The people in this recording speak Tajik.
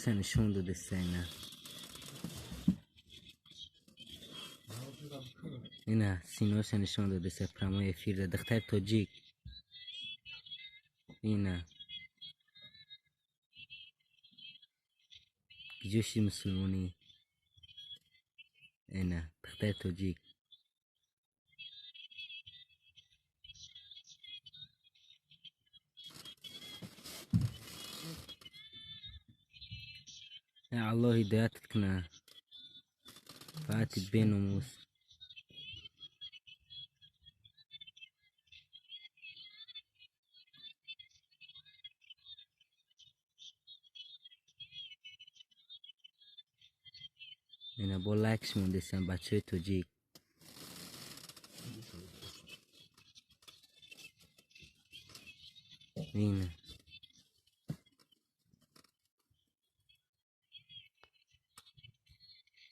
Синоса нишон додеста ина. Ина синоса нишон додеста прямой эфир да духтари тоҷик. Ина. Ҷӯши мусулмонӣ. Ина духтари тоҷик. Аллоҳ ҳидоятат кунад. Фаати беномус. Ина бо лайкш мондесам бачаҳои тоҷик. Ина.